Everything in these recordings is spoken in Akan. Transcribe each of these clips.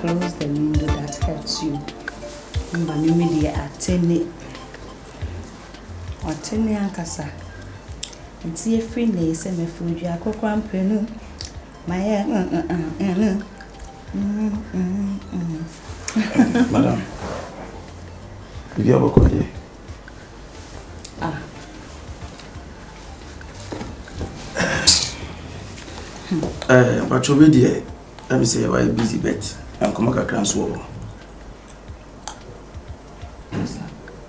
Close the window that hurts you. Mba ne mi deɛ atene. Ɔtene ankasa. Nti efiri na yi sɛ mefiri dua akokora mprenu. Mayɛ mm mm mm mm. Madam, biribi abɔkɔ deɛ. Ah. Eh, mpatwɔ bi deɛ ɛmi sɛ wayɛ busy but nkɔmɔ kakra nso wɔ hɔ.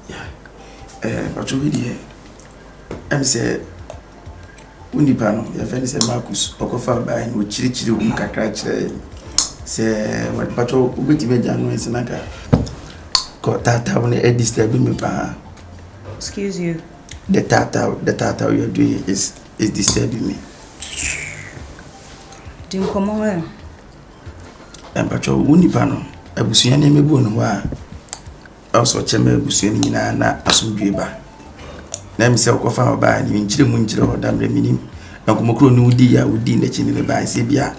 Yeah. Eh, mpatwɔ bi deɛ ɛmi sɛ wo nipa no yɛfɛ no sɛ Marcus ɔkɔfa baa no ɔkyirikyiri wo mu kakra kyerɛ sɛ mpatwɔ wobɛtumi agya no ɛsɛ naka kɔ taataa no ɛdisturb me paa. Excuse you. The tata you are doing is disturbing me. Di nkɔmɔ ɛ. Mpatwɔ wo nipa no abusua nneɛma bi wɔ ne hɔ a ɛwɔ sɛ ɔkyɛ ma abusua no nyinaa na asomdwe ba. Na ɛmi sɛ ɔkɔfa ɔbaa no nkyerɛ mu nkyerɛ hɔ da mmerɛ minim nkɔmɔ kuro no wodi a wodi n'akyi ne ne baa sɛ bi a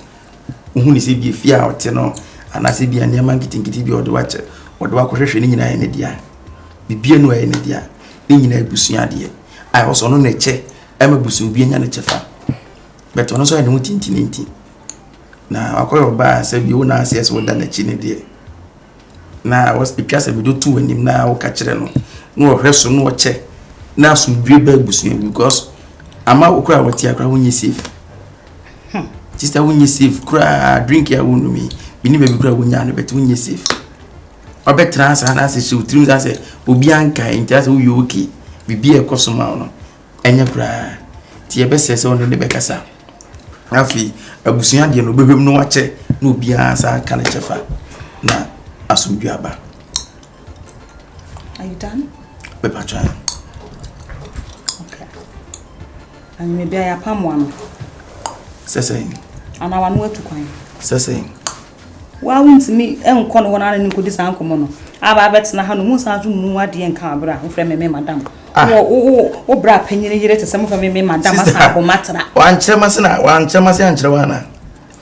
wohu ne sɛ bi efie a ɔte no anaasɛ bi a nneɛma nketenkete bi a ɔde wakyɛ ɔde wakɔhwehwɛ ne nyinaa yɛ ne dea. Bibia no ɛyɛ ne dea. Ne nyinaa abusua adeɛ a ɛwɔ sɛ ɔno na ɛkyɛ ɛma abusua obi anya ne kyɛfa. But ɔno nso ayɛ ne ho tintinti. Na wakɔyɛ ɔbaa sɛ bi wo na aseɛ sɛ woda n'akyi ne deɛ. Na ɛtwa sɛ mede to w'anim na woka kyerɛ no na ɔhwɛ so na ɔkyɛ na asomdwe ba abusua bi because ama wo koraa wɔte akora wonyɛ safe. Sister, wonyɛ safe koraa. Drink a wonum yi bi ne baabi koraa wonya no, but wonyɛ safe. Ɔbɛtena saa na asɛ hyɛ wo tirim saa sɛ obi ankae nti asɛ woyɛ okay, biribi a ɛkɔ so ma wo no ɛnyɛ koraa. Nti yɛbɛsrɛ sɛ ɔne ne bɛkasa. Afei abusua deɛ no obɛhwɛ mu na wakyɛ na obiara saa ka ne kyɛfa na asomdwe aba. Are you done? Bɛpatwa. Okay. Anyime bia yɛapam wa no. Sɛ sɛn? Anaa wano atu kwan. Sɛ sɛn? Waa, wontumi nkɔ no hɔ na ne nkɔdi saa nkɔmmɔ no. Aba abɛtena ha no mu san so mu adeɛ nka aberɛ a wofrɛ me madam. Ah. Wo bra panyini yere te sɛ mofrɛ me madam Sister, asa abɔ matra. Wankyerɛ ma se na wankyerɛ ma se ankyerɛ wo ana?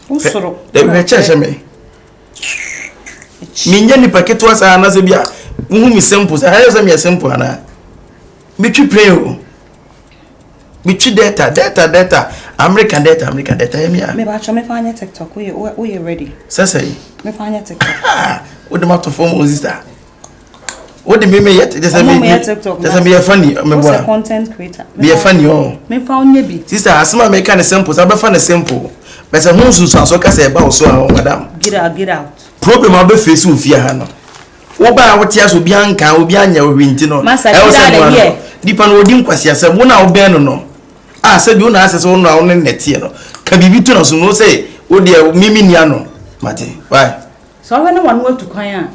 Wo soro. Dabi, hwɛ kyerɛ hyɛ me. Menyɛ nipa ketewa saa anaasɛ bi a wohu me simple sɛ ayɛ sɛ meyɛ simple anaa? Metwi plane o. Metwi Delta, Delta, Delta, America Delta, America Delta yɛ me a. Mepa kyɛw, mefa anyɛ TikTok. Woyɛ ready? Sɛ sɛ. Mefa anyɛ TikTok. Ah, wode ma to fam o, sister. Wode me meyɛ te sɛ Ɔmo me meyɛ TikTok te sɛ meyɛ funny Wo meboa. sɛ content creator. Meyɛ funny o. Mefa onyɛ bi. Sister, asɛm a meka ne simple sɛ wobɛfa ne simple. Bɛ sɛ ho nsunsuanso ka sɛ ɛba wo so a, oh, madam. Get out, get out. Problem a wobɛface wɔ fie ha no. Woba a wote ase, obi anka obi anyɛ wo hwee nti no. Masa, ɛwɔ get sɛ out of mmoa no. here. Nipa no ɔdi nkwasiasɛm, wo na wobɛn no, a sɛbi wo na asɛ sɛ wo na wo ne nɛteɛ no ka biribi to na so no sɛ wo deɛ mimi nia no mate why. Sɛ ɔhwɛ ne wano atu kwan a.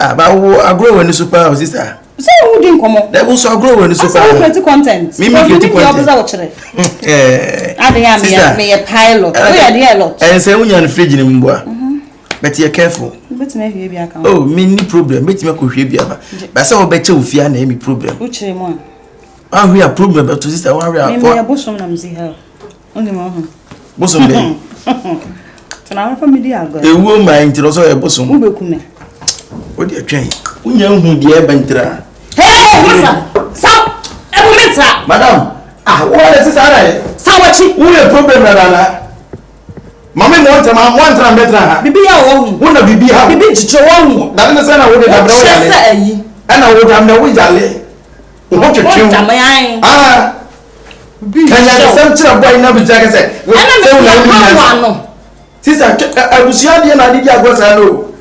Ah, ba wo agorɔ wɔ ani so paa o, sister. Sɛ wo di nkɔmmɔ. Dɛ wo so agorɔ wɔ ani so Asɛ paa. wo create content. Me create content. Ɔsɛ wo kyerɛ. Ade a Sister. meyɛ pilot. Woyɛ deɛ lot. Ɛn sɛ wonya no fridge no mu boa. But yɛ careful. Wobɛtumi ahwie bi aka ho. Oh, me ni problem. Mɛtumi akɔhwie bi aba. Ba sɛ wobɛkyɛ wo fie a na ɛyɛ me problem. Wokyerɛ mu a. Wahwe a problem bɛto, sister, wahwe a. Me meyɛ bosom na mesi ha. Wonim wo ho. Bosom dɛ. Tena hɔ fa me di agorɔ. Ewuo mmaa nti no sɛ ɔyɛ bosom. Wobɛku me. Wode atwɛn. Wonya nhu deɛ ɛba ntira. Hey, masa! Sa! Ɛbu me tra! Madam, ah, wo ayɛ sister ara yɛ. Sa wakyi! Woyɛ problem na nana. Mame mo ntɛm mo antena mbɛtena ha. Bibi yɛ wɔ ho. Wo na bibi ha. Bibi gyigye wɔ ho. Dade ne sɛ na wo de dabrɛ wo Wokyerɛ yale. sɛ ayi. Ɛna wo dabrɛ wo yale. Wo ho twetwe wo. Wo dame an. Ah. Bibi Kanya gyigye wo. nsɛm kyerɛ boy na bi kyerɛ sɛ. Ɛna sɛ wo me na fi wo apa nyansa. wɔ ano. Sister, abusua deɛ na ade di agorɔ saa no o.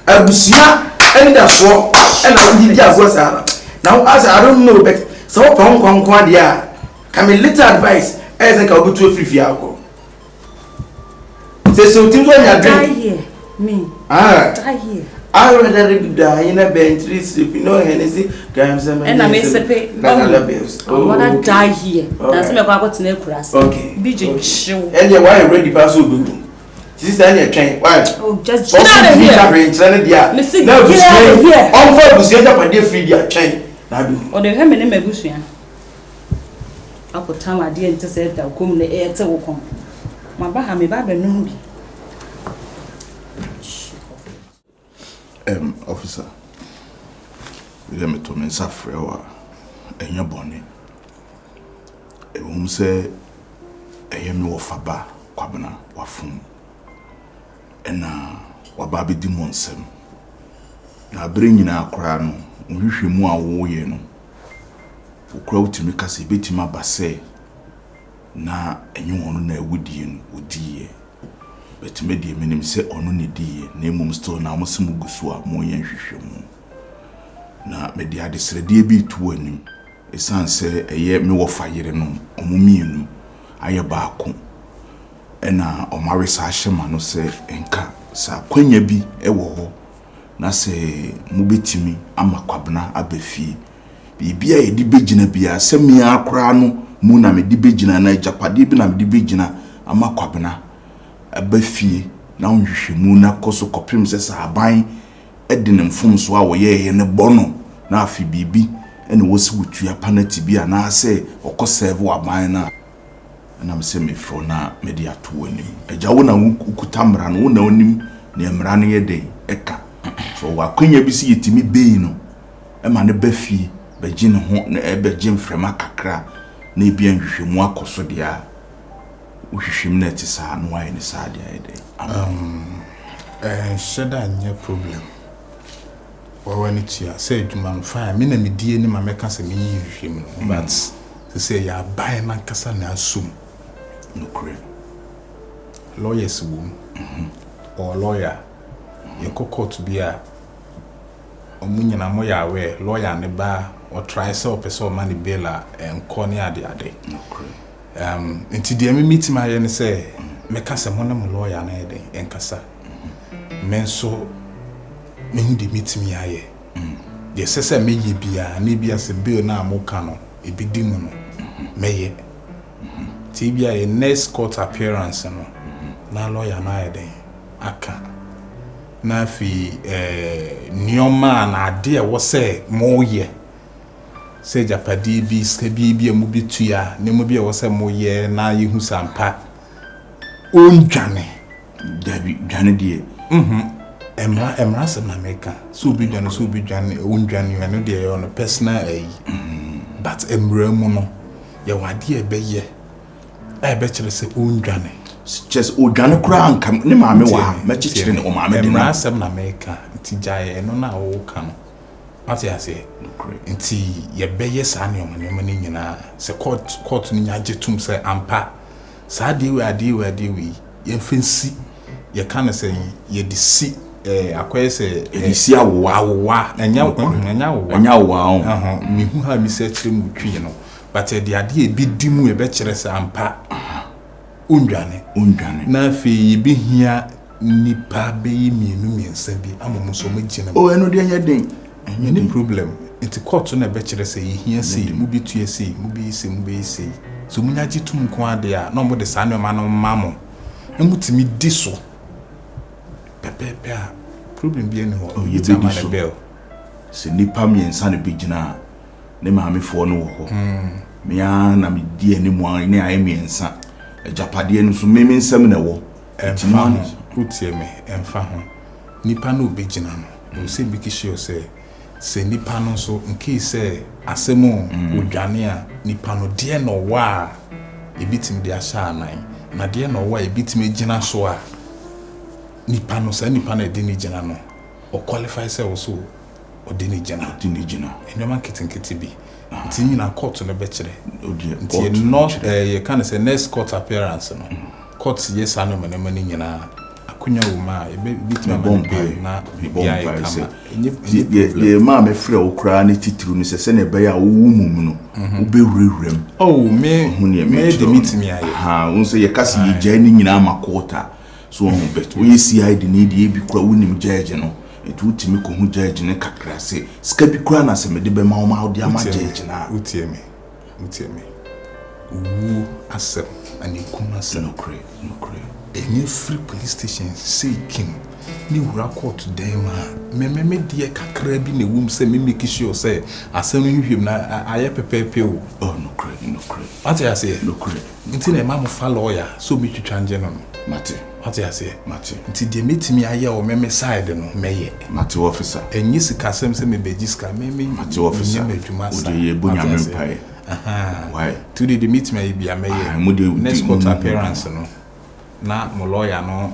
Abusua anidasoɔ ɛna wode di agorɔ saa no. Na wo asɛ, I don't know, but sɛ wopɛ wo nkwa nko adeɛ a, ka me little advice ɛyɛ sɛ nka wobɛtu afiri fie akɔ. Sɛ otim so anya Die drink. here. Me. Ah. Die here. I rather be die in a bench, sleeping no Hennessy, grams and Ɛna me sepe. Dollar bills. I wanna Okay. die here. Na Alright. sɛ mɛkɔ akɔtena akura ase. Bi gyegye wo. Ɛndeɛ wayɛ ready paa sɛ obɛwu. Sister, ɛneɛ twɛn. Why? Oh, just Sɛ get out of ɔso here. tumi hwee nkyerɛ no deɛ a, Mese na get abusua out of yi here. ɔmfa abusua agyapadeɛ firi deɛ twɛn na abɛhu. Ɔde hwɛ me ne m'abusua. Akɔtam adeɛ nte sɛ da kom na ɛte wo kɔn. Maba ha, meba abɛnom bi. Officer, medeɛ meto me nsa frɛ wo a, ɛnyɛ bɔne. Ɛwom sɛ ɛyɛ me wɔfa ba Kwabena wafom ɛna waba abɛdi mo nsam. Na berɛ nyinaa koraa no, wo nhwehwɛmu a woyɛ no, wo koraa wotumi ka sɛ ɛbɛtumi aba sɛ na ɛnyɛ ɔno na awudie no ɔdiiɛ. But me deɛ menim sɛ ɔno na ɛdiiɛ, na mmom still na mo se mogu so a moreyɛ nhwehwɛmu. Na mede adesrɛdeɛ bi reto w'anim, ɛsiane sɛ ɛyɛ me wɔfa yerenom, wɔn mmienu ayɛ baako, ɛna wɔn awe saa ahyɛ m'ano sɛ nka sɛ akwanya bi wɔ hɔ na sɛ mobɛtumi ama Kwabena aba fie. Biribi a yɛde bɛgyina biara, sɛ me ara koraa no mu na mede bɛgyina anaa agyapadeɛ bi na mede bɛgyina ama Kwabena aba fie na nhwehwɛmu no akɔ so kɔpem sɛ sɛ aban de ne mfomsoɔ a ɔyɛeɛ no bɔ no na afei biribi na ɛwɔ sɛ ɔtua panati bi anaasɛ ɔkɔ sɛɛve aban no a, ɛna me sɛ mefrɛ wo na mede ato w'anim. Agya, wo na wokuta mmara no, wo na wonim nea mmara no yɛ dɛn ɛka. So ɔwɔ akwanya bi sɛ yɛtumi bei no ma no ba fie bɛgye ne ho na ɛbɛgye mframa kakra na ebia nhwehwɛmu akɔ so deɛ a, wohwehwɛ mu na ɛte saa na woayɛ no saa deɛ ayɛ dɛn ama wo. Ɛnhyɛ da nyɛ problem. Wawa no tua sɛ adwuma no fine me na medi anim a mɛka sɛ meyi nhwehwɛmu no but sɛ ɛyɛ aban no ankasa na asɔ mu. Nokorɛ. Lawyers wɔ mu. Ɔwɔ lawyer. Yɛkɔ court bi a ɔmo nyinaa mo yɛ aware lawyer ne ba ɔtry sɛ ɔpɛ sɛ ɔma ne bail a ɛnkɔ ne ade ade. Um, nti deɛ me metumi ayɛ ne sɛ mɛka sɛ mo ne mo lawyer no yɛ den ɛnkasa. Me nso mehu deɛ metumi ayɛ. Deɛ ɛsɛ sɛ meyɛ biara na ebia sɛ bail no a moka no ebedi mu no mɛyɛ. Nti ebia yɛ next court appearance no na lawyer no ayɛ den aka. Na afei eh, nneɛma a na adeɛ a ɛwɔ sɛ moyɛ sɛ agyapadeɛ bi, sika bi bi a mobɛtua, nneɛma bi a ɛwɔ sɛ moyɛ na yɛhu sɛ ampa ɔndwane. Dabi, dwane deɛ. Mhm. Mmara mmara asɛm na meka. Sɛ obi dwane sɛ obi dwane ɔndwane ɛno deɛ ɛyɛ ɔno personal ayi. But mmara mu no yɛwɔ adeɛ a ɛbɛyɛ a ɛbɛkyerɛ sɛ ɔndwane. Kyerɛ sɛ ɔdwane koraa nka ne maame wɔ ha mɛkyekyere ne ɔmaame de no. Mmara asɛm na meka nti gyae ɛno no a woka no. Wate aseɛ? Nti yɛbɛyɛ saa nneɛma nneɛma no nyinaa sɛ court court no nya gye tom sɛ ampa saa adeɛ wei adeɛ wei adeɛ wei yɛmfa nsi yɛka no sɛ yɛde si ɛɛ akɔyɛ sɛ yɛde si awowa awowa ɛnyɛ ɛnyɛ awowa ɛnyɛ awowa ɔn ɛhɔn mehu ha mi sɛ kyerɛ mu twi no but yɛde adeɛ ebi di mu yɛbɛkyerɛ sɛ ampa ondwane ondwane na afei yɛbɛhia nnipa bɛyɛ mmienu mmiɛnsa bi ama wɔn nso wɔagyina mu. O ɛno deɛ ɛnyɛ den. Ɛnyɛ den. problem. Nti court no na ɛbɛkyerɛ sɛ yɛhia sei, mobɛtua sei, mobɛyɛ sei, mobɛyɛ sei. Sɛ wɔnya gye tom nko ara deɛ a, na wɔde saa nneɛma no ma mo na motumi di so pɛpɛɛpɛ a, problem biara nni hɔ. Oh, yɛbɛdi so. Sɛ nnipa mmiɛnsa na ɛbɛgyina a, ne maamefoɔ no wɔ hɔ. Me ara na medi anim a ne ayɛ mmiɛnsa. Agyapadeɛ no nso, me me nsam na ɛwɔ. Ɛmfa ho, wotie me, ɛmfa ho, nipa no a ɔbɛgyina no, ɛwɔ sɛ make sure sɛ, sɛ nipa no nso, in case sɛ asɛm o, ɔdwane a, nipa no deɛ na ɔwɔ a yɛbɛtumi de ahyɛ anan, na deɛ na ɔwɔ a yɛbɛtumi agyina so a, nipa no, saa nipa no a yɛde no gyina no, ɔ qualify sɛ ɔwɔ sɛ ɔde no gyina. Ɔde no gyina. Nneɛma nketenkete bi. Nti ne nyinaa court no bɛkyerɛ. Nti yɛ not eh, yɛka no sɛ next court appearance no, court yɛ saa nneɛma nneɛma no nyinaa, akonya wɔ mu a, yɛbɛtumi ama no bail na biribiara ayɛ kama. Ɛnyɛ ɛnyɛ problem. Deɛ ɛmaa mefrɛ wo koraa ne titiriw ne sɛ sɛnea ɛbɛyɛ a wowo mum no, wobɛwurawura mu. Oh, me, mɛyɛ deɛ mɛtumi ayɛ. Aha, wohu sɛ yɛka sɛ yɛgyae ne nyinaa ma court a, so woahu, but woyɛ CID ni deɛ ebi koraa wonim judge no. Nti wotumi kɔhu judge no kakra sɛ sika bi koraa na sɛ mede bɛma wo ma wode ama judge no a. Wotie me, wotie me. Owuo asɛm. Ana ɛkum asɛm. Nokorɛ, nokorɛ. Ɛnyɛ firi police station sei kim ne wura court dan mu a, me me me deɛ kakra bi na ɛwom sɛ me make sure sɛ asɛm no hwehwɛ mu na ayɛ pɛpɛɛpɛ o. Oh, nokorɛ, nokorɛ. Wate aseɛ? Nokorɛ. Nti na ɛma mo fa lawyer sɛ ɔbɛtwitwa ngye no no. Mate. Wate aseɛ? Mate. Nti deɛ mɛtumi ayɛ wɔ me me side no, mɛyɛ. Mate, officer. Ɛnyɛ sikasɛm sɛ mebɛgye sika, me me Mate, officer. menyɛ m'adwuma saa. Wode yɛbɔ Wate Nyame aseɛ? mpaeɛ. Ahaa. Why? Nti wode deɛ mɛtumi ayɛ biara mɛyɛ. Ah, mo deɛ Next di- court mo- appearance no, na mo lawyer no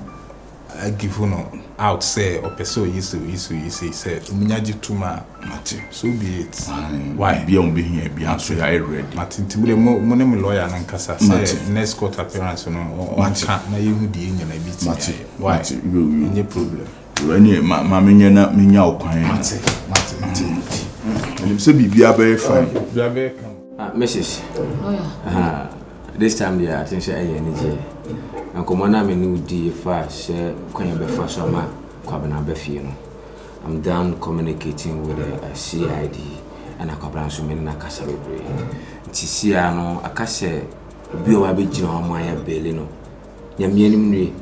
agive no out sɛ ɔpɛ sɛ ɔyɛ sei, ɔyɛ sei, ɔyɛ sei, sɛ ɔmunya gye tom a, Mate. so be it. Aye, Why? Biribi a mobɛhia biara nso yɛayɛ ready. Mate, nti mo de mo ne mo lawyer no nkasa Mate. sɛ next court appearance no Mate. ɔnka na yɛhu deɛ nyina bi tumi Mate. ayɛ. Why? Mate. Yo, yo. Ɛnyɛ problem. Ɛne ma ma menyɛ na menya wo kwan. Mate, mate, nti. Menim sɛ biribiara bɛyɛ fine. Biribiara bɛyɛ kama. Ah, Mrs. Lawyer. This time deɛ, I think sɛ ɛyɛ anigyeɛ. Nkɔmmɔ no a me ne wo dii fa sɛ kwan yɛ bɛfa so ama Kwabena aba fie no, I'm done communicating with the CID, ɛna Kwabena nso me ne no akasa bebree. Nti sia no, aka sɛ obi a wabɛgyina hɔ ama ayɛ bail no, Nyame anim nie,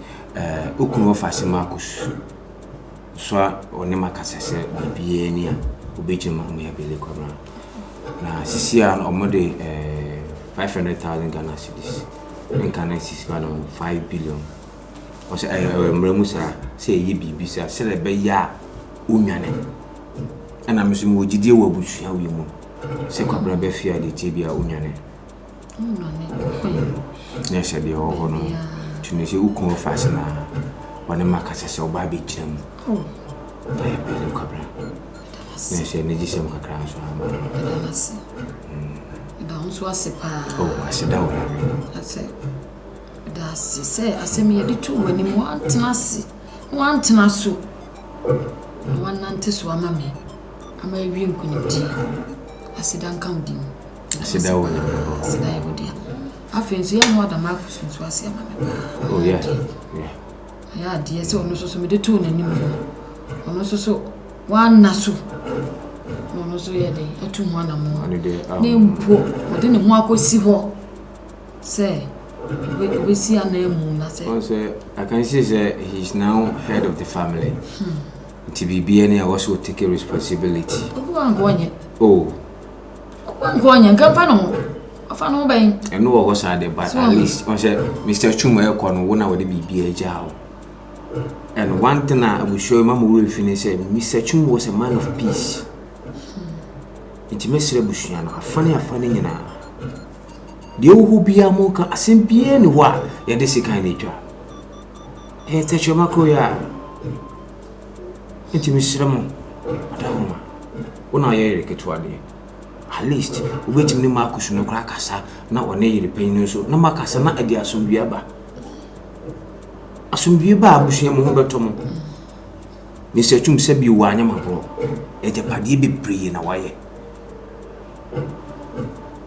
wo kunu wɔfa ase Marcus so a ɔne ma kasa sɛ biribiara ni a obɛgyina mu ama yɛ bail Kwabena. Na sisi a no ɔmo de 500,000 Ghana cedis nka na sisi ba no 5 billion. Ɔsɛ ɛyɛ mmerɛ mu saa sɛ ɛyɛ biribi saa sɛdeɛ ɛbɛyɛ a ɔnwane. Ɛna me nso mewɔ gyidie wɔ abusua wei mu sɛ Kwabena bɛfie a deɛ tie bi a ɔnwane. Na ɛsɛ deɛ ɛwɔ hɔ no tumi sɛ wo kunu fa ase na ɔne ma kasa sɛ ɔba abɛgyina mu na yɛ bail Kwabena. Na ɛsɛ ne gye sɛm kakra nso ama no. Meda no ase. Meda wo nso ase paa. Oh, aseda wɔ Nyame. Ase. Meda ase sɛ asɛm yi yɛde too w'anim, woantena ase, na woantena so. Na woanante so ama me, ama awie nkonimdie. Aseda nka wo din. Aseda wɔ Nyame hɔ. Aseda yɛ wo dea. Afei nso yɛ ano ada Marcus nso ase ama me paa. Oh yeah. Ɛyɛ adeɛ sɛ ɔno nso so mede too n'anim no, ɔno nso so wanna so. Na ɔno nso yɛ den atu ho anammɔn. Ɔno deɛ, Ne mpo ɔde ne ho akɔsi hɔ sɛ obɛsi anan mu na sɛ Ɔn sɛ I can see sɛ he is now head of the family. Nti biribiara ni a ɛwɔ sɛ ɔtake responsibility. Obi wa nka ɔnyɛ. Oh. Obi wa nka ɔnyɛ, nka mfa ne ho. Ɔfa ne ho bɛn. Ɛno wɔ hɔ saa de, but So at least ɔn sɛ Mr. Chum ɛkɔ no, wo na wɔde biribiara agya wo. And one thing a abusua yi ma mo werɛ fi ne sɛ Mr. Chum was a man of peace. Nti mɛsrɛ abusua no afa ne afa ne nyinaa. Deɛ ɛwɔ hɔ biara mo nka, asɛm biara ni hɔ a yɛde sekan na etwa. Ɛyɛ tɛkyerɛma koro yi a. Nti mesrɛ mo, Adahoma, wo na ɔyɛ yere ketewa deɛ. At least wobɛtumi ne Marcus no koraa kasa na ɔne yere panyin no nso na makasa na ɛde asomdwie aba. Asomdwie ba a, abusua mo ho bɛtɔ mo. Mr. Chum sɛ bi wɔ anyɛ maborɔ. Agyapadeɛ bebree na wayɛ.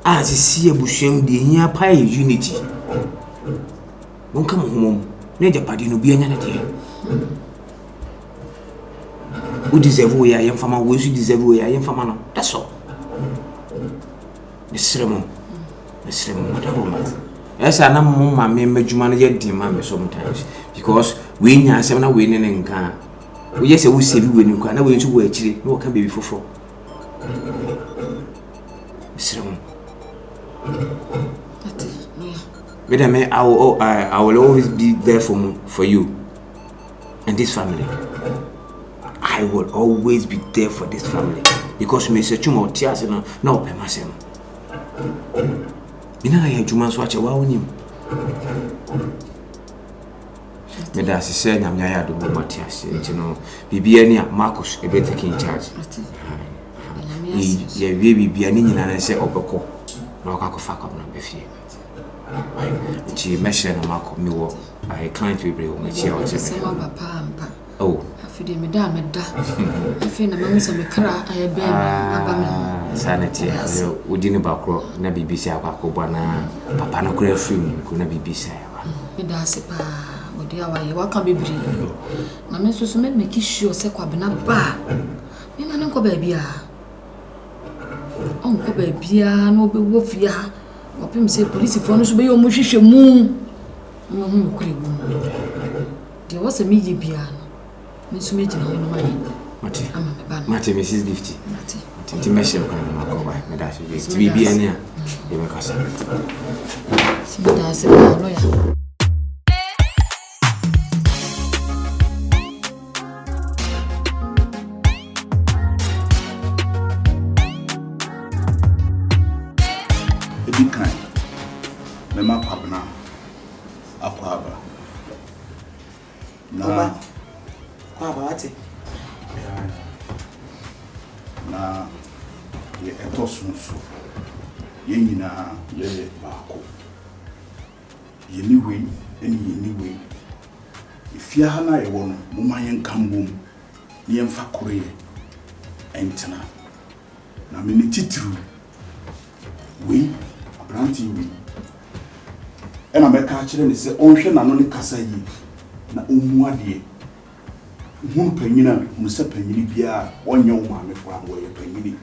A sisi abusua mu deɛ hia paa yɛ unity. Monka mo ho mmom na agyapadeɛ no obi anya ne deɛ. Wo deserve wei a yɛmfa ma wo, wei nso deserve wei a yɛmfa ma no. That's all. Mesrɛ mo, mesrɛ mo, madawoma. Ɛyɛ sɛ na mo ma me m'adwuma no yɛ den ma me sometimes because wei nya asɛm na wei ne ne nka a, woyɛ sɛ wo save wei no koraa na wei nso wɔ akyire na wɔka baabi foforɔ. Mesrɛ mo. Ate, lawyer. Me dɛ me, I will always be there for mo, for you and this family. I will always be there for this family because Mr. Chuma ɔte ase no na ɔpɛ m'asɛm. Me na yɛ adwuma nso akyɛ wa wonim. Meda ase sɛ Nyame ayɛ adom wɔ mate ase nti no biribiara ni a Marcus ɛbɛ take in charge. Ate. Nyame ase nso. Yɛwie biribiara ne nyinaa ne sɛ ɔbɛkɔ na ɔkɔ akɔfa Kwabena ba fie. Nti mɛhyerɛ na makɔ, mewɔ ayɛ client bebree wɔ m'akyi a wɔsɛ Asɛm mehwɛ. aba paa mpa. Oh. Afei deɛ meda a meda. Afei na mahu sɛ me kra ayɛ bɛn me aba me ho. Ah, saa na ɛteɛ. Sɛ wodi ne bakorɔ na biribi sɛ akɔ akɔbɔ na papa no koraa afiri mu nko na biribi sɛ aba. Meda ase paa wɔde a wayɛ waka bebree. Na me nso so me make sure sɛ Kwabena ba a, mema ne nkɔ baabi a. Ɔnkɔ baabiara na ɔbɛwɔ fie ha. Kɔpem sɛ polisifoɔ no nso bɛyɛ wɔn nhwehwɛmu na wɔahu nokorɛ wɔ mu. Deɛ ɛwɔ sɛ meyɛ biara no, me nso mɛgyina hɔ na mayɛ Mate. ama me ba no. Mate, Mrs. Gifty. Mate. Nti mɛhyɛ kwan na makɔ wae. Meda ase bebree. Nti biribiara ni a, yɛbɛkasa. Sɛ meda ase paa, lɔya. Edi kan, mɛma Kwabena akɔ aba. Na Ɔba, kɔ aba wate. Na deɛ ɛtɔ so nso, yɛn nyinaa yɛyɛ baako. Yɛnni wei ne yɛnni wei. Efie ha no a yɛwɔ no, momma yɛnka mbom na yɛmfa koroyɛ ntena. Na me ne titiriw, wei, aberanteɛ wei, ɛna mɛka akyerɛ no sɛ ɔnhwɛ n'ano ne kasa yie na ɔmmu adeɛ. Hunu panyin a, hunu sɛ panyini biara ɔnyɛ wo maame koraa no, ɔyɛ panyini.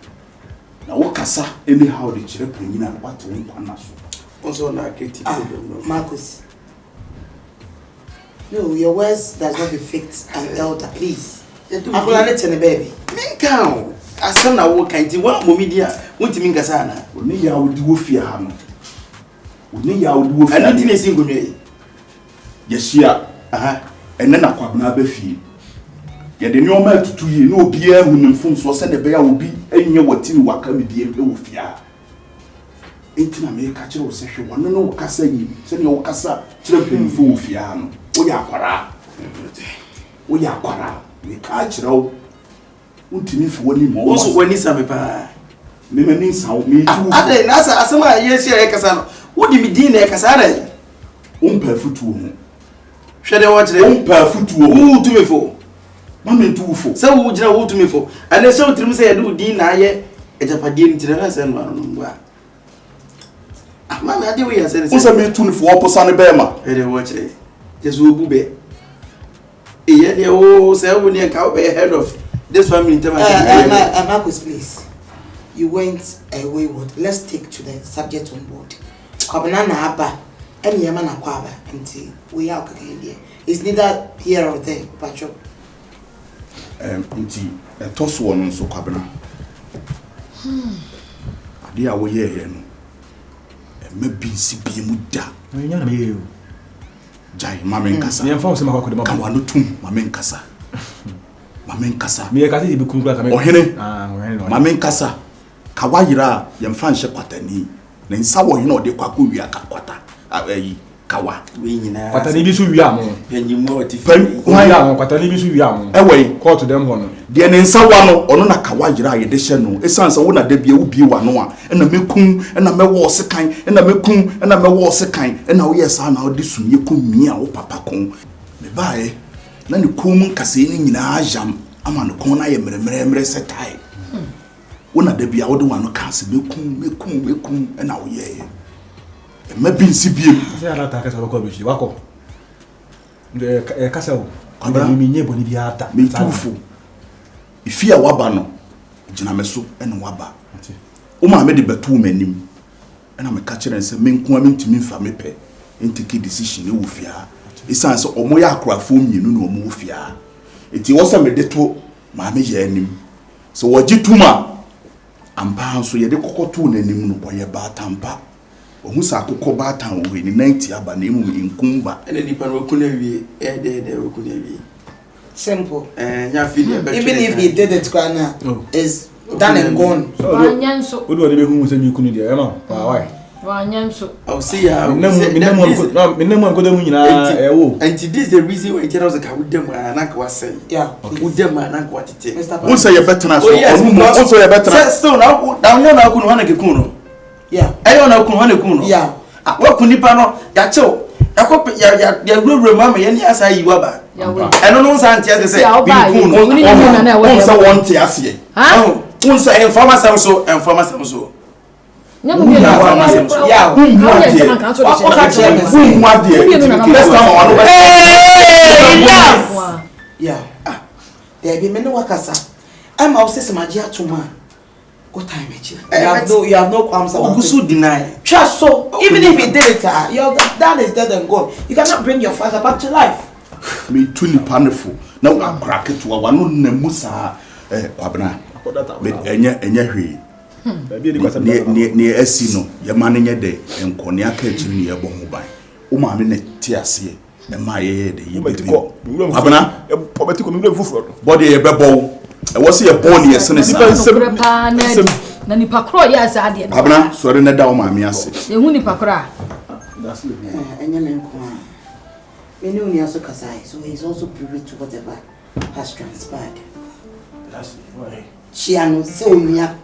Na wo kasa anyhow de kyerɛ panyin a wate wo nkwa nna so. Wo nso na creative ah, problem no. Marcus. No, your words does not befit an elder, please. Akwadaa ne te ne baabi. Menka o. Asɛm na woka nti woammɔ me din a wontumi nkasa anaa? Wo ne yaw di wɔ fie ha no. Wo ne yaw di wɔ fie ha. Ɛno nti na esi nkonnwa yi. Yɛahyia. Ɛnnɛ na Kwabena aba fie. Yɛde nneɛma atutu yie na obiara ahu ne mfomsoɔ sɛdeɛ ɛbɛyɛ a obi nyɛ wati ne waka me biem wɔ fie ha. Enti na meka kyerɛ wo sɛ hwɛ wɔne ne wo kasa yi sɛdeɛ wokasa kyerɛ mpanimfoɔ wɔ fie ha no. Woyɛ akwaraa. Woyɛ akwaraa. Meka akyerɛ wo. Wontumi mfi w'ani mmɔ Wo nso w'ani sa me paa. Me m'ani nsa wo, metu wo fo. Adɛn na asɛ asɛm a yɛhyia yɛkasa no, wode me din na ɛkasa adɛn? Wompɛ afotuo ho. Hwɛ deɛ wɔkyerɛ. Wompɛ afotuo ho. Wotu me fo. Ma mentu wo fo. Sɛ wogyina wotu me fo. Ɛnɛ sɛ wotirim sɛ yɛde wo din na ayɛ agyapadeɛ no nti na sɛ no ano no mboa. Ah, maame adeɛ woyɛ asɛ ne sɛ. Wo sɛ metu no fo ɔposa ne bɛɛma. Hwɛ deɛ wɔkyerɛ. Kyɛ sɛ obu bɛ. Eyɛ deɛ wo sɛ wo deɛ nka wobɛyɛ head of this family ntɛm a. Uh, Marcus, please. You went uh, wayward. Let's stick to the subject on board. Kwabena na aba ɛne yɛma na kɔ aba nti wei a ɔkeka yi deɛ it's neither here or there patro. Um, nti ɛtɔ soɔ no nso Kwabena adeɛ a woyɛɛyɛ no ɛma bi nsi bie mu da. Ɛnyɛ na meyɛ o. Gyae ma me nkasa. Yɛmfa wo sɛ makɔ akɔde ma. Ka w'ano tum ma me nkasa. Ma me nkasa. Meyɛ kasa yɛ bi kum kura kame. Ɔhene. Ah, ɔhene Ma me nkasa. Ka wayera a yɛmfa nhyɛ kwatani. Ne nsa wɔ hene ɔde kɔ akɔwia ka kwata ayi kawa. Wei nyinaa. Kwatani bi nso wia mo. Panyimu a ɔte fie. Wia mo kwatani bi nso wia mo. Ɛwɔ yi. Kɔɔto dɛm hɔ no. Deɛ ne nsa wa no, ɔno na kawa yera a yɛde hyɛ no. Esiane sɛ wo na da biara wobue w'ano a, ɛna mɛku, ɛna mɛwɔ wo sekan, ɛna mɛku, ɛna mɛwɔ wo sekan, ɛna woyɛɛ saa na wode sumiiɛ kɔmiaa wo papa kɔn. Mebaeɛ, na ne kɔn mu nkasɛɛ no nyinaa ayam ama ne kɔn no ayɛ mmerɛmmerɛmmerɛ sɛ tae. Wo na da biara wode w'ano kaa sɛ mɛku, mɛku, mɛku, ɛna woyɛeɛ. Mma bi nsi biem. Sɛ adata kasa wobɛkɔ aburokyiri, wakɔ. Ɛkasa o. Kwabena, menyɛ bɔne biara da. Metu wo fo. Efie a woaba no, gyina me so na woaba. Wo maame de bɛtoo m'anim na meka kyerɛɛ no sɛ me nko ara mentumi mfa me pɛ ntake decision wɔ fie ha. Esiane sɛ wɔyɛ akorafoɔ mmienu na wɔwɔ fie ha nti, ɛwɔ sɛ mede to maame Yaa anim. Sɛ wɔgye tom a, ampa ara nso yɛde kɔkɔ too n'anim no, ɔyɛ baatan pa. Wahu sɛ akokɔ baatan wɔ hɔ yi, ne nan tia ba na mmom nkum ba. Ɛna nipa no waku no awie, ɛyɛ dɛn dɛn waku no awie. Simple. Ɛɛ nya afei deɛ ɛbɛtwe Even if he did it koraa na is done and gone. Wanyɛ nso. Wode ɔde bɛhu sɛ meku no deɛ ɛma wo why? Wanyɛ nso. Ɔsi ya menam mu ankɔda mu nyinaa ɛwo. Nti this is the reason why nkyɛn ɔsɛ ka woda mu a na nka wasɛn. Woda mu a na nka watete. Wo sɛ yɛbɛtena so ɔno mu wo sɛ yɛbɛtena. Sɛ still na na nyɛ na akunu hɔ na kekun no. Ɛyɛ ɔna akunu hɔ na ekun no. Waku nipa no yakyew yakɔ yɛwurawura mu ama yɛne asa ayi waba. Ɛno no nsa nte ase sɛ binkun no. Wɔn sɛ wɔn te aseɛ. Wɔn sɛ ɛnfam asɛm so ɛnfam asɛm so. Dabi me ne wakasa ɛma wo sɛ sɛ magye atom a. What time akyi? You have no, you have no qualms about Ogu so it. deny. Trust so, even if he did it, your dad is dead and gone. You cannot bring your father back to life. Metu nipa no fo na akora ketewa wano nam mu saa eh, Kwabena ɛnyɛ ɛnyɛ hwee. Neɛ asi no yɛma no nyɛ dɛ nkɔ nea aka akyiri ne yɛbɔ ho ban. Wo maame na te aseɛ ɛma yɛyɛ dɛ yɛbɛbi. Kwabena bɔdeɛ yɛbɛbɔ wo ɛwɔ sɛ yɛbɔ ne yɛsene saa. Nokorɛ paa na adi na nipa korɔ yɛ saa adeɛ no. Kwabena sɔre na da wo maame ase. Yɛhu nipa korɔ a. Ɛnyɛ me nko a. Me ne onua so kasae, so he is also privy to whatever has transpired. Hyia no sɛ onua.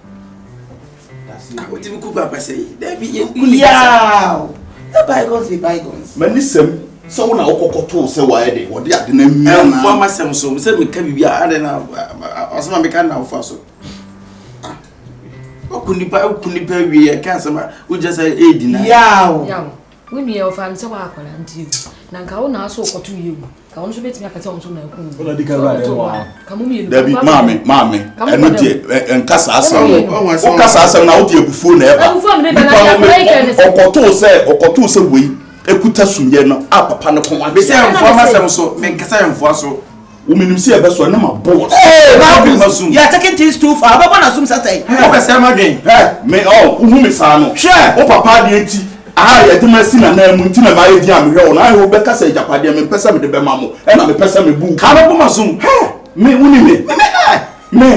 Wotumi ku papa sɛ yi. Dabi yɛ ku nipa sɛ. Yaw! Let bygones be bygones. M'ani sɛm sɛ wo na wokɔkɔtoo sɛ wayɛ de wɔde ade no amia na. Ɛmfa m'asɛm so sɛ meka biribi a adɛn na asɛm a meka na wofa so. Woku nipa woku nipa wie yɛka asɛm a wogyina sɛ ɛɛdi na. Yaw! Yaw! Wo nua ɔfaa no sɛ woakwadaa nti o, na nka wo na asɔ ɔkɔto yie o, nka ɔno nso bɛtumi aka sɛ ɔno nso na akum wo. Ɔna di kan wura dɛm wa. Ka mo mmienu. Dabi maame maame ɛno deɛ nka saa asɛm no woka saa asɛm na wode abufuo na ɛba nipa no ɔkɔtoo sɛ ɔkɔtoo sɛ wei ekuta sumiɛ no a papa no kɔn akyɛ. Bɛsɛ ɛnfoa ma sɛm so menkasa ɛnfoa so. Wo menim sɛ yɛbɛsɔ ne ma bɔ wɔ Hey, Marcus, you are taking things too far. Wobɛbɔ n'asom sɛ sɛn? Wobɛsɛe m'adwen. Hɛ, me, oh, wohu me saa no. Hwɛ! Wo papa adeɛ nti, aha yɛde me asi n'anan mu nti na mayɛ din a mehwɛ wo no. Ayɛ wobɛka sɛ agyapadeɛ mempɛ sɛ mede bɛma mo, ɛna mepɛ sɛ mebu wo. Ka bɛbɔ m'asom. Hɛ, me, wonim me. Me, me, ɛ. Me,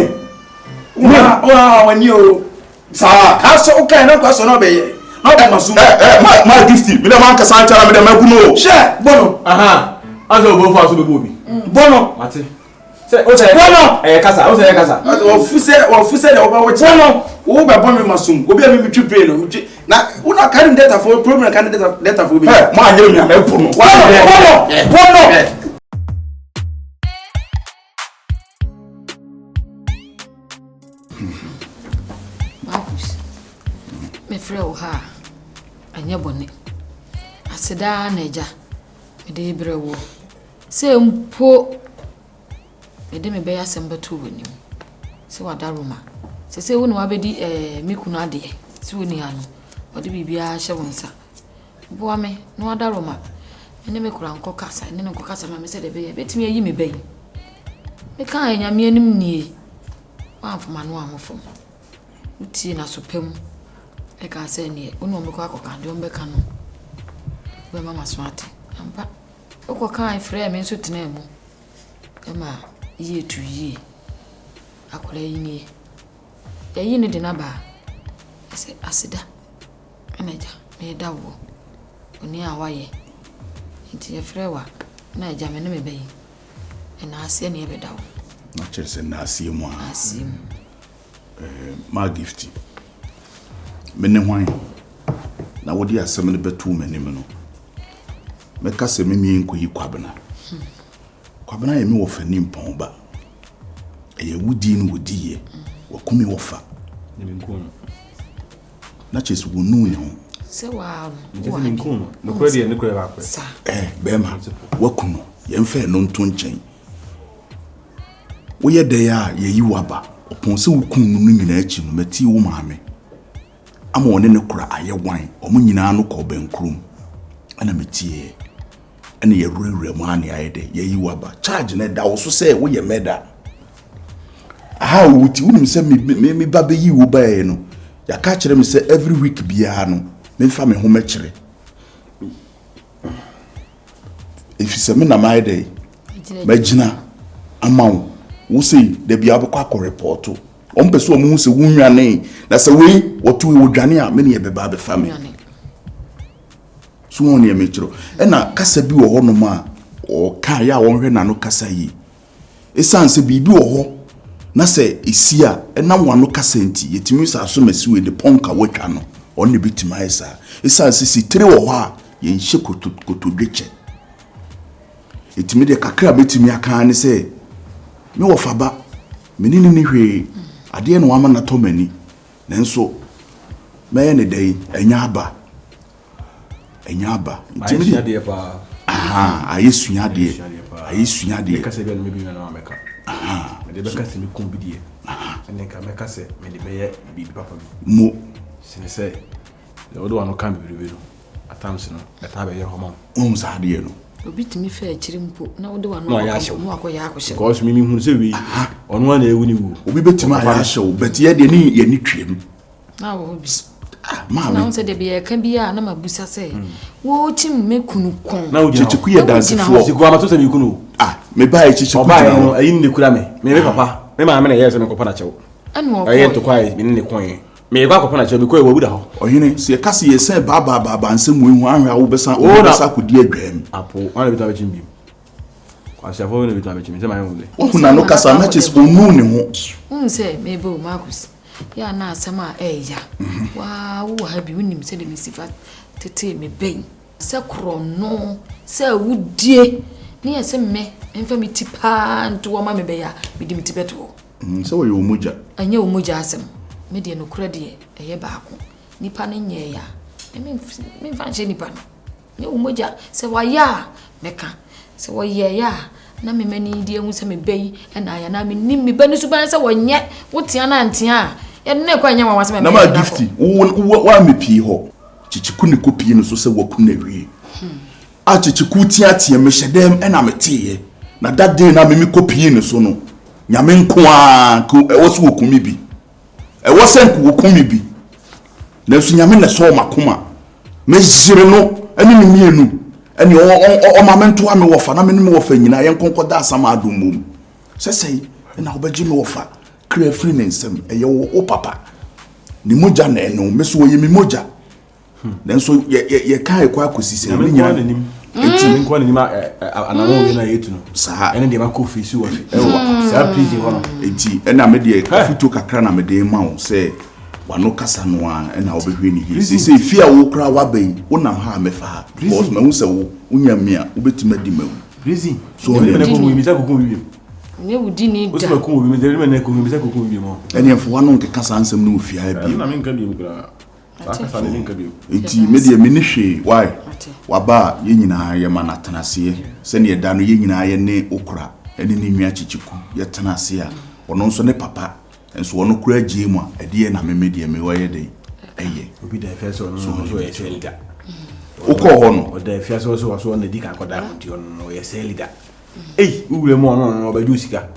me. Wohaha w'ani o. Saa. Ka sɛ wokae na nkwa sɔ na ɔbɛyɛ. Na ɔbɔ m'asom. Ɛ, ɛ, ma, ma gifti, me dɛ mankasa nkyɛ na me dɛ magu no o. Hwɛ, bɔ no. Aha, asɛ obo fa so bɛbɔ obi. Bɔ no. Mate. Sɛ, o sɛ, Bɔ no. ɛyɛ kasa, o sɛ ɛyɛ kasa. Wɔfu sɛ, wɔfu sɛ deɛ wobɛwɔ kyɛ. Bɔ no. Wo bɛbɔ me m'asom. Obi a me metwi plane no, metwi. Na wo na ka ne data fo, problem ka ne data, data fo bi. Hɛ, mo anyere me a mɛbo no. Bɔ no, bɔ no, bɔ no. Marcus, mefrɛ wo ha a, ɛnyɛ bɔne. Aseda ara na agya mede rebrɛ woɔ. Sɛ mpo mede me bɛyɛ asɛm bɛto w'anim sɛ wada Roma. Sɛ sɛ wo na wabɛdi eh, me kunu adeɛ sɛ wo nua no, ɔde biribiara hyɛ wo nsa. Boa me na wada Roma. Me ne me kora nkɔ kasa, ne no nkɔ kasa ma me sɛdeɛ ɛbɛyɛ bɛtumi ayi me ba yi. Mekaa Nyame anim nie, woamfa m'ano ammɔ fam. Wotiee n'aso pa mu kaa sɛ neɛ wo ne wɔn bɛkɔ akɔka, deɛ wɔbɛka no, wobɛma m'aso ate. Ampa, wokɔkae frɛɛ me nso tenaa mu ma yie tu yie. Akwadaa yi nie. Yɛayi no de no aba a, ɛsɛ aseda. Ɛna agya, meda woɔ, bɔne a woayɛ nti yɛfrɛ wo a, na agya me ne me ba yi, ɛnaaseɛ ne yɛbɛda wo. Na kyerɛ sɛ naaseɛ mu a. Naaseɛ mu. Eh, maa gifti, me ne hwan na wode asɛm no bɛtoo m'anim no? Mɛka sɛ me mie nkɔyi Kwabena. Hmm. Kwabena yɛ me wɔfa nimpɔn ba. Ɛyɛ wodie no wɔdiiɛ. Waku me wɔfa. Na kyerɛ sɛ wɔnuu ne ho. Sɛ waa no, wɔ ha bi. Nokorɛ deɛ nokorɛ baako. Sa. Ɛɛ bɛrima, waku no, yɛmfa ɛno nto nkyɛn. Woyɛ dɛn a yɛyi wo aba. Ɔpɔn sɛ wokum no no nyinaa akyi no, matie wo maame ama ɔne ne kora ayɛ wan. Wɔn nyinaa no kɔɔ bɛnkurom. Ɛna metieɛ. Ɛna yɛwurawura mu a ne ayɛ dɛ, yɛyi wo aba. Charge no ɛda wo so sɛ woyɛ murder. Aha a wote, wonim sɛ me me me ba bɛyi wo baeɛ no, yɛaka akyerɛ me sɛ every week biara no, memfa me ho mɛkyerɛ. Ɛfiri sɛ me na mayɛ dɛ, magyina ama wo. Wo sei, da biara wobɛkɔ akɔ repɔɔto. Wɔn pɛ sɛ wɔn hu sɛ wonwane, na sɛ wei wɔto wei wɔdwane a, me ne yɛbɛba abɛfa me. So wɔn nea mekyerɛ. Ɛna kasa bi wɔ hɔnom a ɔka yɛ a wɔnhwɛ n'ano kasa yie. Esiane sɛ biribi wɔ hɔ na sɛ esi a, ɛnam w'ano kasa nti, yɛtumi sɛ asomasi wei de pɔnk a woatwa no, ɔno na ebetumi ayɛ saa. Esiane sɛ sitire wɔ hɔ a, yɛnhyɛ koto kotodwe kyɛ. Enti me deɛ kakra a mɛtumi aka ara ne sɛ, me wɔfa ba, me ne no nni hwee, adeɛ na wama no atɔ m'ani, nanso mɛyɛ no dɛn, ɛnyɛ aba. Ɛnyɛ aba. Nti mi de paa. Aha, ayɛ sua adeɛ. Ayɛ sua adeɛ. Meka sɛ bi a no mebi na mɛka. Aha. Mede bɛka sɛ me kun bi deɛ. Aha. Ɛnde nka mɛka sɛ mede bɛyɛ biribi papa bi. Mo. Sene sɛ deɛ wode w'ano ka bebrebe no, at times no, ɛtaa bɛyɛ hɔ ma wo. Woahu saa adeɛ no? Obi tumi fa akyiri mpo na wode w'ano Na wayɛ akɔka ahyɛ mpo wo. na wakɔyɛ akɔhyɛ wo. Because me mehunu sɛ wei, ɔno ara na awu ne wuo. Obi bɛtumi ayɛ ahyɛ wo, but yɛ deɛ ne yɛn ani twam. Na wɔ hɔ bi. Ah, Na maame. wo sɛ deɛ bia ɛka bi a na mabusa sɛ wokyim me kunu kɔn. Na wogyina hɔ. Kyekyeku yɛ Na wogyina hɔ. dansefoɔ. Kyekyeku ama to sɛ me kunu o. Ah, mebaeɛ Kyekyeku Ɔbaeɛ gyina no, hɔ. ayi ne kura me. Me me papa, me maame na ɛyɛɛ sɛ menkɔpa no akyɛw. Ɛna Ɛyɛ ɔkɔeɛ. ntɔkwa a me ne ne kɔeɛ. Merekɔ akɔpa no akyɛw, mekɔeɛ wawu da hɔ. Ɔhene, sɛ yɛka sɛ yɛsɛn baabaabaabaa nsɛm wei ho ahwɛ a wobɛsan Wo na- wobɛsan akɔdi adwaa mu. Apo, wọn na ebetumi abɛkyi me bio. Kwasiafo bɛ na ebetumi abɛkyi me sɛ mayɛ wɔn dɛ. Woahu n'ano kasa na kyerɛ sɛ ɔnuu ne ho. Wohu sɛ meba o Marcus, yɛ a na asɛm a ɛɛya. Waa wowɔ ha bi wonim sɛdeɛ mesi fa tetee me ba yi. Sɛ korɔno, sɛ awudie, ne yɛ sɛ me memfa me ti paa nto hɔ ma me bɛyɛ a, mede me ti bɛto hɔ. Mm, sɛ wɔyɛ wo mogya. Ɛnyɛ wo mogya asɛm. Me deɛ nokorɛ deɛ ɛyɛ baako. Nipa no nyɛɛe a, me memfa nhyɛ nipa no. Nyɛ wo mogya. Sɛ wayɛ a, mɛka. Sɛ wɔyɛeɛ a, na me m'ani de ahu sɛ me ba yi na ayɛ anaa mennim me ba no suban sɛ wɔnyɛ. Wotea no antea a, yɛde no rekɔ a ɛnyɛ nwanwa sɛ Na mɛma ma yɛde no akɔ. Gifty, wo wo woammepie hɔ. Kyekyeku ne kɔpie no so sɛ waku no awie. A Kyekyeku teateam, mehyɛ dɛm ɛna meteeɛ. Na that day no a me mekɔpie no so no, Nyame nko ara nka ɛwɔ sɛ wɔku me bi. Ɛwɔ sɛ nka wɔku me bi. Nanso Nyame na ɛsɔɔ m'akoma. Meyere no ne no mmienu ɛne ɔma me ntoa me wɔfa na me ne me wɔfa nyinaa yɛnkɔ nkɔda asamado mmom. Sɛ sɛi na wobɛgye me wɔfa kra afiri ne nsam, ɛyɛ wo papa. Ne mogya na ɛne wo, me so ɔyɛ me mogya. Nanso yɛ yɛ yɛka ɛkɔ akɔsi sɛ Nyame ne nko ara nyina n'anim. Enti Nyame nko ara n'anim anamɔn wei na yɛtu no. Saa. Ɛne deɛ makɔ firi si wɔ ɛwɔ saa prison hɔ no. Enti ɛna me deɛ afutuo kakra na mede ma wo sɛ wano kasa no ara ɛna wobɛhwɛ ne yie. Seesei fie a wo koraa woaba yi wonam ha a mɛfa ha because mahu sɛ wo wonya mi a wobɛtumi adi mawu. Prison. So Nyame ɔne na ɛkɔhu mi sɛ kɔkɔ wiem. Nyɛ wo di ni da. Wosi ma kum obi mi sɛ ɛna ɛkɔhu mi sɛ kɔkɔ wiem. Ɛne ɛmfa wano nkeka saa nsɛm no wɔ fie ha bio. Ɛna menka bio koraa. Nti me deɛ menni hwee why waba a yɛn nyinaa yɛma no atenaseɛ sɛdeɛ da no yɛn nyinaa yɛne okura ɛne ne nua kyekyeku yɛtena ase a ɔno nso ne papa nso ɔno kura gyee mu a ɛdeɛ na meme deɛ mewɔ yɛ dɛn ɛyɛ obi da afia sɛ ɔno nso ɔyɛ sɛ leader wokɔɔ hɔ no ɔda afia sɛ ɔsɛ ɔso ɔna di kan kɔda ho nti ɔno no ɔyɛ sɛ leader ei wowura mu ɔno ɔno ɔbɛgye wo sika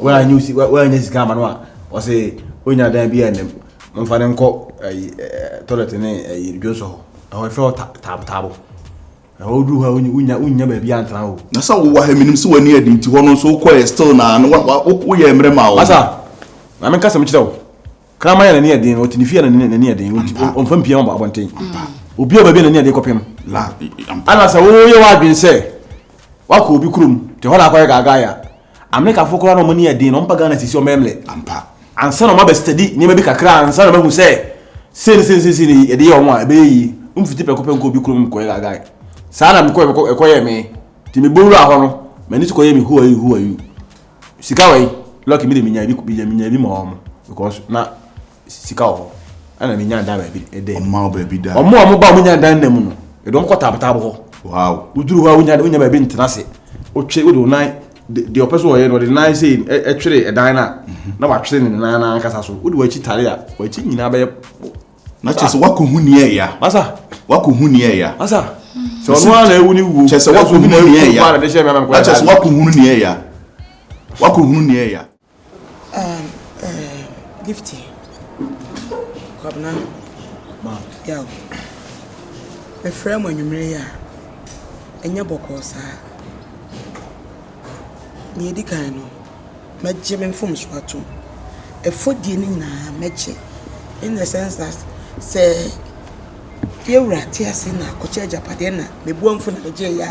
Woanyɛ osi woanyɛ sika ama no a ɔse onya dan bi a ɛnam momfa no nkɔ ɛyi ɛɛ toilet ne ɛyi dwonsɔ hɔ ɛhɔ ɛfrɛ hɔ ta taabo taabo ɛhɔ woduru hɔ a wonya wonya baabi antena hɔ. Na sɛ wowɔ ha menim sɛ w'ani adi nti hɔ no nso wokɔɛ still na no woyɛ mmerɛ ma wo. Masa maame nka sɛm kyerɛ wo kraman a n'ani yɛ den ɔte ne fie a n'ani yɛ den ɔmfa mpia wɔ abɔnten obi a baabi a n'ani yɛ den kɔpem ana sɛ woyɛ w'adwene sɛ wakɔ obi kurom te hɔ na akɔyɛ gaagae a Amerikafo koraa na wɔn ani yɛ den na wɔn ba Ghana sisi wɔn mmerɛ. Ampa. Ansa na wɔn abɛ study nneɛma bi kakra ansa na wɔn ahu sɛ sei ne sei ne sei sei ne yɛde yɛ wɔn a ɛbɛyɛ yie. Mfiti prɛko pɛ nkɔ obi kurom nkɔyɛ gagae. Saa na mekɔ ɛkɔ ɛkɔyɛ me. Nti mebɔ wura hɔ no m'ani so kɔyɛ me who are you who are you. Sika wɔ yi lucky me de menya bi menya bi ma wɔn because na sika wɔ hɔ ɛna menya dan baabi ɛdɛ. Ɔma wo baabi da. Ɔmo a ɔmo ba ɔmo nya dan nna mu no yɛde ɔmo kɔ taabo hɔ. Wow. Woduru hɔ a wonya wonya baabi ntena ase. Wotwe wode wo nan deɛ ɔpɛ so ɔyɛ no ɔde nan sei ɛtwere ɛdan no a na watwere ne nan no ankasa so. Wode w'akyi tare a w'akyi nyinaa bɛyɛ. Na kyerɛ sɛ wakɔhu nea ɛya. Masa. Wakɔhu nea ɛya. Masa. Sɛ ɔno ara na ewu ne wuo. Kyerɛ sɛ wakɔhu nea ɛya. Na kyerɛ sɛ wakɔhunu nea ɛya. Wakɔhunu nea ɛya. Um, eh, Gifty. Kwabena. Ma. Yaw. Mefrɛ mo anwummerɛ yi a, ɛnyɛ bɔkɔɔ saa. Nea ɛdi kan no, mɛgye me mfomsoɔ atom. Ɛfɔdie no nyinaa mɛgye. In the sense that sɛ yɛwura te ase na ɔkyɛ agyapadeɛ na mebu amfu na megyeeɛ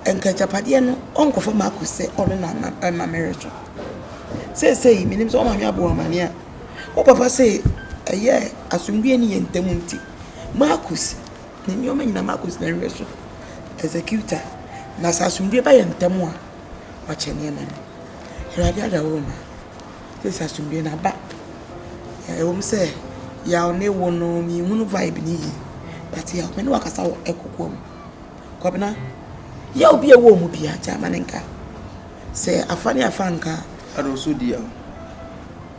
a, Nka agyapadeɛ no ɔnkɔfa Marcus sɛ ɔno na ama ɛma mereto. Seesei menim sɛ wo maame abɔ wo amaneɛ a, wo papa se ɛyɛ asomdwoeɛ ne yɛn ntam nti, Marcus ne nneɛma nyinaa Marcus na ɛhwɛ so, executor. Na sɛ asomdwoeɛ ba yɛn ntam a, wakyɛ nneɛma no. Awurade adaworoma, seesei asomdwoeɛ no aba. Ɛwom sɛ yaw ne wo no menhunu vibe no yie, but yaw me ne wo akasa wɔ ɛkokoa mu. Kwabena, yaw bi a ɛwɔ wo mu biara, gyaa ma no nka. Sɛ afa ne afa nka a. Ada ɔsɔ di yaw.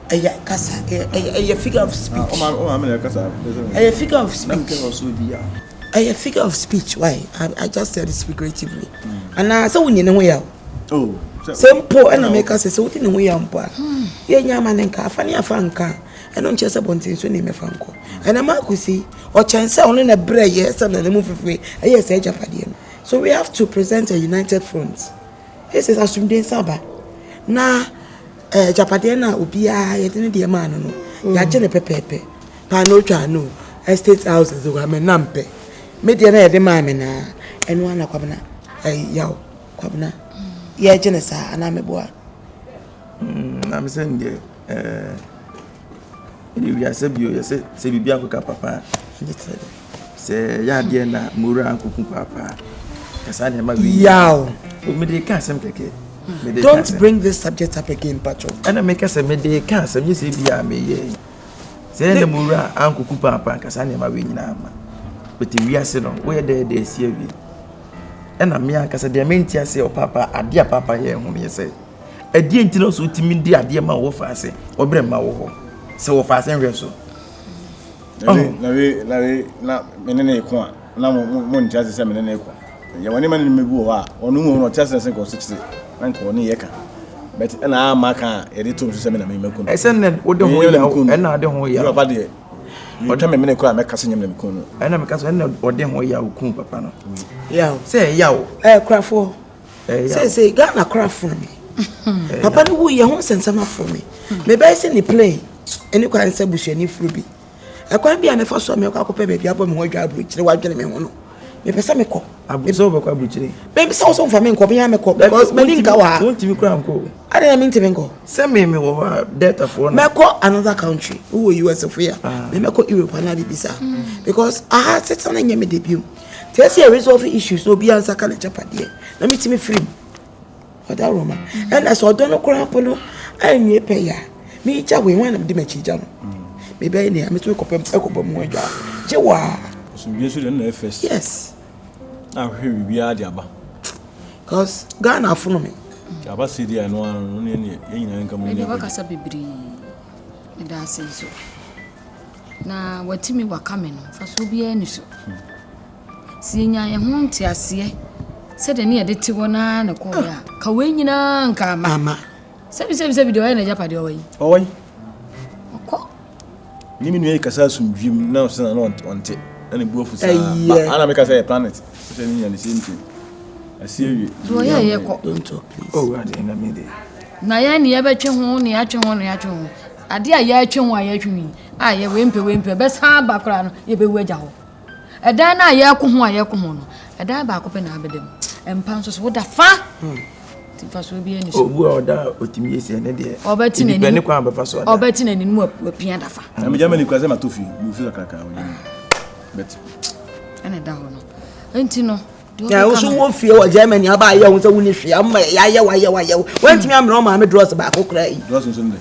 Ɛyɛ kasa, ɛyɛ figure of speech. Ɛyɛ figure of speech. Ɛyɛ figure of speech why I just said it figuratively. Anaa sɛ wonyi ne ho yaw. Oh, sɛ mpo ɛna meka sɛ sɛ wodi ne ho yaw mpo a yɛnya ama ne nka afa ne afa nka ɛno nkyerɛ sɛ bɔnten so ne mɛfa nkɔ. Ɛna Marcus yi ɔkyɛn sɛ ɔno na brɛ yɛ sɛ na ne mu fifiri ɛyɛ sɛ agyapadeɛ no. So we have to present a united front. This is asomdwe nsa aba na agyapadeɛ no a obiara yɛde ne deɛ maa no no yɛagye ne pɛpɛɛpɛ. Paano twa no estate houses wɔ me nam pɛ me deɛ na yɛde maa me naa ɛno ana Kwabena ɛyi yaw Kwabena yɛgye ne saa anaa meboa. Na me sɛ deɛ ɛde wiase bio yɛ sɛ sɛ biribi akɔka papa sɛ yɛ adeɛ na mowura ankɔku paapaa kasa nneɛma wei. Yaw. Mede ka asɛm kɛkɛ. Don't bring this subject up again, Pacho. Ɛna meka sɛ mede ka asɛm nyɛ sɛ bi a meyɛ sɛ ɛna mowura ankɔku paapaa kasa nneɛma wei nyinaa ma but wiase no woyɛ dɛ dɛ asi awie. Ɛna me ankasa deɛ mente ase ɔpaapa adeɛ a paapa yɛ ho no yɛ sɛ ɛdeɛ nti na so wotumi di adeɛ ma wɔ faase wɔbrɛ ma wɔ hɔ sɛ wɔ faase nhwɛ so. Na we na we na me ne ne ko a na mo mo nte ase sɛ me ne ne ko. Yɛ wɔne ma ne me bu wɔ hɔ a ɔno mu no ɔte ase sɛ nka ɔse kyerɛ na nka ɔne yɛ ka. But ɛna ama ka a yɛde tom so sɛ me na me maku no. Ɛsɛ ne wode ho yaw ɛna ade ho yaw. Papa deɛ metwa me mene koraa mɛka sɛ nyɛ me na meku no. Ɛna meka sɛ ɛna ɔde ho yaw ku papa no. Yaw. Sɛ yaw. Kurafoɔ. Sɛ Ghana kora funu me. Papa no wu yɛ ho nsɛnsɛm aforo me. Mebɛyɛ sɛ ne plane ɛne kwan sɛ busuani furu bi. Ɛkwan bi a mefa so a mekɔ akɔpɛ baabi abɔ me ho adwa aburokyire wadwene me ho no. Mepɛ sɛ mekɔ. Sɛ wobɛkɔ aburokyire? Bɛbi sɛ wo sɛ mfa me nkɔ mea mekɔ because m'ani nka wɔ ha. Wontumi kora nkɔ. Ade na mentumi nkɔ. Sɛ me me wɔ hɔ a Deltafoɔ no. Mɛkɔ another country. Wowɔ US fo ya. Me mɛkɔ Europe anaa biribi saa. Because aha setena no nyɛ me de bio. Nti ɛsɛ yɛ resolve issues na obiara nsa ka n'agyapadeɛ na metumi firi mu. Ɔda Roma. Ɛna sɛ ɔdɔ no koraa mpo no anwie pɛ yɛ a megya wei hwan na mede m'akyi gya no. Mebɛyɛ nea metumi kɔpɛ ɛkɔbɔ mu adwa. Gye wɔ a. Asomdwe nso deɛ no na ɛyɛ first. Yes. Na ahwehwɛ biribiara de aba. Cause Ghana afono me. Aba si deɛ ɛno ano no ne ne yɛn nyinaa nka mu ne. Ɛdeɛ wakasa bebree. Meda ase nso. Na watumi waka me no mfasoɔ biara ni so. Sɛ yɛnya yɛn ho nteaseɛ sɛdeɛ ne yɛde te hɔ naa na kɔɔeɛ a ka wei nyinaa nka ama. Ama. Sɛbi sɛbi sɛbi deɛ ɔyɛ n'agyapadeɛ ɔwɔ yi. Ɔwɔ yi. Ɔkɔ. Ne me nua yi kasa asomdwem na ɔsɛ na ɔnte na ne bu afu saa. Ba ana meka sɛ yɛ planet. Sɛ ne nya the same thing. Asi awie. Deɛ ɔyɛ yɛ kɔ. Don't talk please. Oh, ade na me de. Na yɛn ne yɛbɛtwe ho ne yɛatwe ho ne yɛatwe ho. Adeɛ a yɛatwe ho a yɛatwe ho yi a yɛ wei mpɛ wei mpɛ bɛsan aba koraa no yɛbɛwu agya hɔ. Ɛdan no a yɛko ho a yɛko ho no ɛdan baako pɛ na abɛda mu. Mpa nso so woda fa. Nti mfasoɔ biara ni so. Obu a ɔda otumi yɛ sɛ ne deɛ. Ɔbɛte n'anim. Ɛni kwan bɛfa so ɔda. Ɔbɛte n'anim mu apia da fa. Na me Germany kura sɛ ma to fi mu fi kakraka wɔ Germany. But ɛna ɛda hɔ no. Nti no. Ya wo so wo fie wɔ Germany aba ayɛ wo sɛ wo ni hwee ama yɛayɛ wo ayɛ wo ayɛ wo. Wantumi amena wo maame drɔs baako koraa yi. Drɔs nso ne.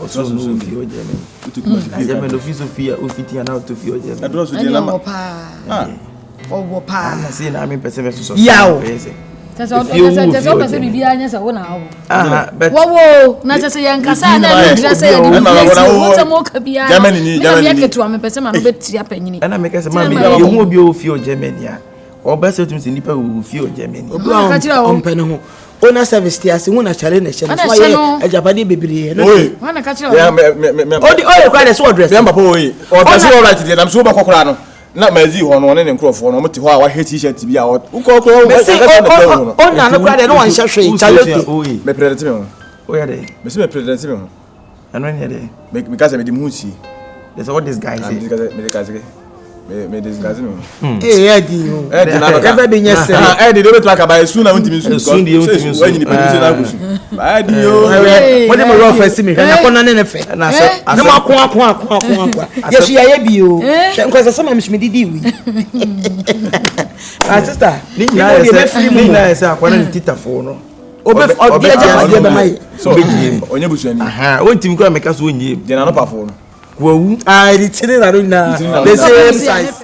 Ɔsɔ no wo fie wɔ Germany. Germany ofi so fie a ofi tia na ɔtɔ fie wɔ Germany. Drɔs deɛ na ma. Paa. Ɔwɔ paa. Ana sei na mepɛ sɛ mɛsosɔ so. Yaw. Kyɛ sɛ wopɛ sɛ biribiara nyɛ sɛ wo na awo. Wɔwo na kyɛ sɛ yɛnkasa na ɛno nkyerɛ sɛ yɛde biribiara si wo sɛ moka biara. Germany ni Germany ni. Mena ketewa mepɛ sɛ ma no bɛtia panyini. Ɛna meka sɛ maame yɛhu obi a ɔwɔ fie wɔ Germany a ɔbɛ sɛ otumi sɛ nipa wɔ fie wɔ Germany. Obi a ɔmpɛ ne ho. Owner service ti ase hu na kyale na ɛhyɛ no so ayɛ agyapadeɛ bebree. Oye. Ɔde ɔyɛ kora de so ɔdrɛs. Bɛn papa oye. Ɔdrɛs wɔ right deɛ nam so wobɛkɔ koraa no. Na mazi hɔ no ɔne ne nkurɔfoɔ no ɔmo te hɔ a wahwɛ t-shirt bi a wokɔ kɔ mesi ɔna no koraa deɛ ne wɔnhyɛ hwee kyale oye. Me president me ho. Oyɛ dɛ. Mesi me president me ho. Ɛno ne dɛ. Me ka sɛ mede me ho sie. There's all this guy say. Me disguise me ho. Ee ɛdi o. Ɛdi na bɛka. Ɛfɛ bi nyɛ sɛ. Ɛdi de bɛtuma kaba esu na ntumi nsu. Esu deɛ ntumi nsu. Wɔnyi nipa bi sɛ n'ago su. Ɛdi o. Wɔde mo rɔfɛ si mi hwɛ na kɔnɔ ne ne fɛ. Ne mo ako ako ako ako ako. Yɛsu yɛ ayɛ bi o. Hwɛ nkɔsɛ sɛ ma mi didi wi. Ah sister. Ne nyinaa yɛ sɛ ne nyinaa yɛ sɛ akɔla ne titafoɔ no. Obe ɔbi ɛgya adeɛ bɛma yɛ. Ɔnyɛ busuani. Wɔntumi kura mɛka so ɔnyɛ. Gyina no pafoɔ no. Wawu. Ah, ɛdi tiri na no nyinaa. The same size.